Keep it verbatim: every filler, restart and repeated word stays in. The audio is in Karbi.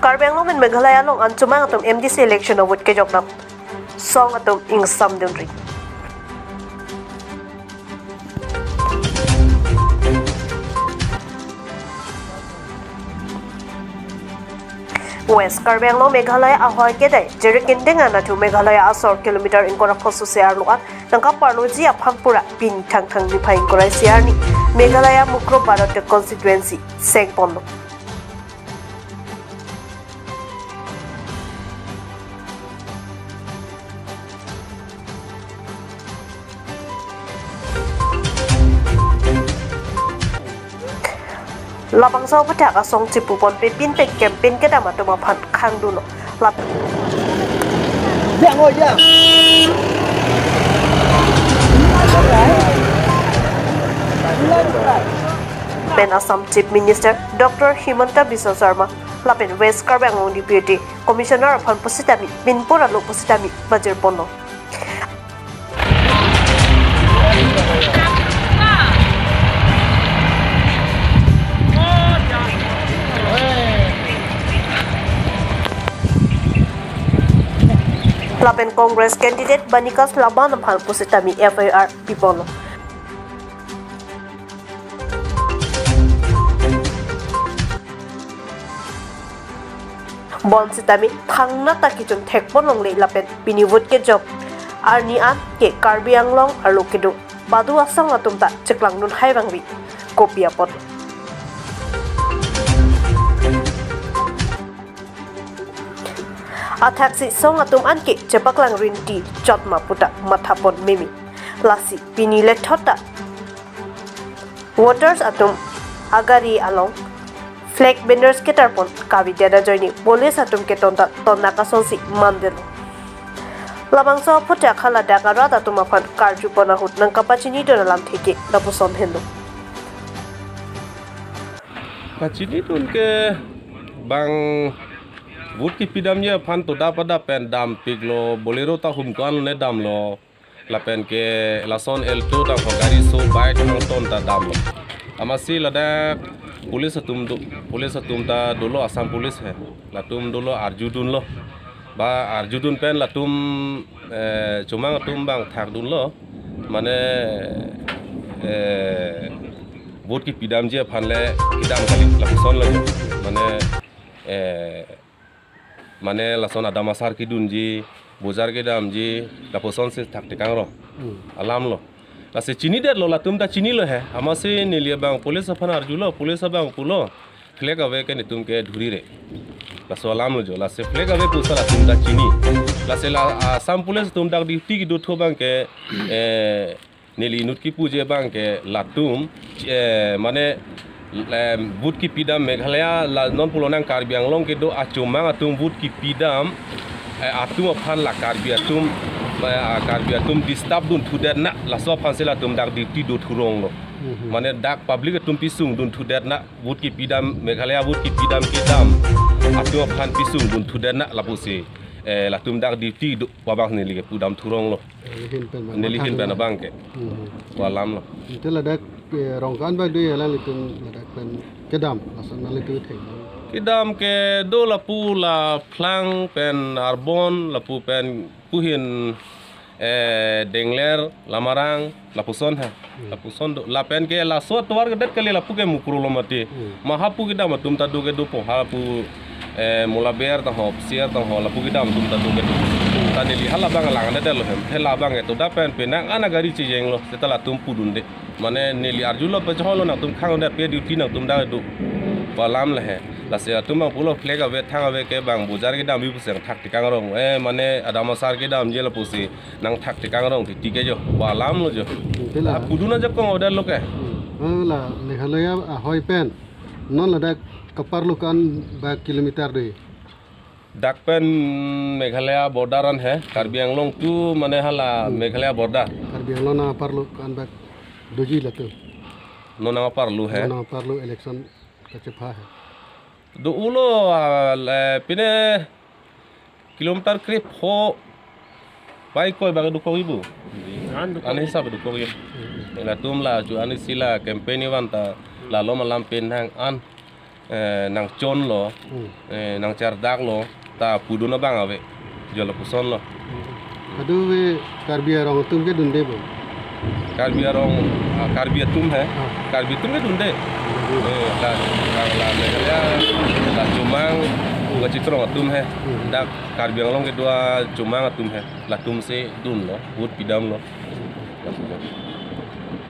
Karbi Anglong pen Meghalaya along an chomang atum M D C election a-vote kejok nang song atum ingsamdunri. West Karbi Anglong Meghalaya ahoi kedai Jirikinding anatthu Meghalaya asor kilometer ingkoi ra phongo isi arlo an nangkaparloji aphan pura pini Thangthang niphai ingkoi ra isi arni Meghalaya Mukroh Bharat constituency sengponlo. Labangso aphuthak asong chipuponpe pinpek campaign kedam atum aphan khangdunlo. Lap- Yang, oh, yang. Pen Assam Chief Minister Doctor Himanta Biswa Sarma, lapen West Karbi Anglong Deputy Commissioner aphan pusitame, binpur alo pusitame pajirponlo. Lapen Congress candidate Banikas Laban aphan pusitame F I R piponlo. Bonsitame thangnat ta kechun thekpon longle lapen pini vote kejok arni an ke Karbi Anglong arlo kedo badu asong atum ta cheklangdun hai vangve kopi apot. Athaksi song atum an ke chepaklang rinti chotma puta mathapon meme. Lasi pini lethot ta voters atum agari along flag banners ketarpon kavedet ajoine police atum ke ton ta tonak asonsi mandetlo. Labangso aphuthak haladak arat atum aphan karjupon ahut nangkapachinidun alamthe ke lapuson henlo. Kachinidun ke bang vote kepidamji aphan toda pada pen dampiklo, Bolero ta hum ko-an ne damlo, lapen ke lason Alto damlo, gari so bike nangton ta damlo. Amatsi ladak police atum do, police atum ta dolo, Assam police he. Latum dolo arjudunlo. Ba arjudun pen latum, eh, chomang atum bang thakdunlo. Mane, eh, vote kepidamji aphan le kedam kali lapuson lagi. Mane, eh, mane lason adam asar kedunji, bojar kedamji, lapuson si thakthik kangrong. Hmm. Alamlo. Lasi chinidetlo, latum ta chinilo he. Amatsi neli abang police aphan arjulo, police abang pulo, flag ave ke netum ke dhurire. Laso alamlo jo. Lasi flag ave pusi latum ta chini. Lasi la Assam police atum dak duty kedo thu abang ke, eh, neli inut kepuji abang ke latum, eh, mane, em, vote kepidam Meghalaya la non pulo nang Karbi Anglong kedo achomang atum vote kepidam, eh, atum aphan la Karbi atum, eh, Karbi atum disturb dun thudet na, laso aphan si latum dak duty do thuronglo. Mhm. Mane dak public atum pisung dun thudet na, vote kepidam, Meghalaya vote kepidam kedam atum aphan pisung dun thudet na lapusi, eh, latum dak duty do pu abang neli kepudam thuronglo. Neli ahin pen bang, neli ahin pen abang ke. Hmm. Pu alamlo. Ante ladak, eh, rong ko-an bang do alanglitum ladak pen kedam, lason nanglitum thek. Kedam ke do lapu la Phlang pen Arbon, lapu pen puhin, eh, Dengler, Lamarang, lapuson ha. Hmm. Lapuson do. Lapen ke laso atovar kedet kali lapu ke Mukroh lo mati. Hmm. Mahapu kedam atum ta do kedopo, hapu, eh, Molaber ta ho, Sier ta ho, lapu kedam atum ta do kedo. Ta neli halabang langdetlo hem. Halabang ke toda pen penang ana gari chejenglo. Seta latum pudunde. Mane neli arjulo, pachehonlo, nangtum khang de pe duty nangtum dak do. Pu alam le he. Lasi atum bang pulo flag ave, thang ave ke bang bojar kedamji pusi nangthakthik kangrong. Eh, mane adam asar kedamji lapusi nangthakthik kangrong titi ke jo. Pu alamlo jo. Ante la. Ah, pudun ajakong order lo ke. Hmm. Oh, la Meghalaya ahoi pen non ladak kaparlo ko-an bak kilometer do? Dak pen Meghalaya border an he, Karbi Anglong to mane hala Hmm. Meghalaya border. Karbi Anglong nangparlo ko-an bak doji latum? Non nangparlo he. Non nangparlo election kachepha he. Do-olo, ah, le, pine kilometer krepho pai koi bak dokok ibu. An dokok. An hisab dokok ibu. Hmm. Latum la chu an isi la campaign ivan ta la lom alam pen hang an. eh, nangchonlo, hmm, eh, nangchardaklo, ta pudun abang ave, jo lapuson lo. Kadokave Karbi arong atum ke dunde bo? Karbi arong, ah, Karbi atum he. Ah. Karbi atum ke dunde. Dunde. Eh, la, la, la, Meghalaya, la Chomang, la Chitrong atum he. Hmm. Dak Karbi Anglong kedo a Chomang atum he. Latum si dunlo, vote pidamlo.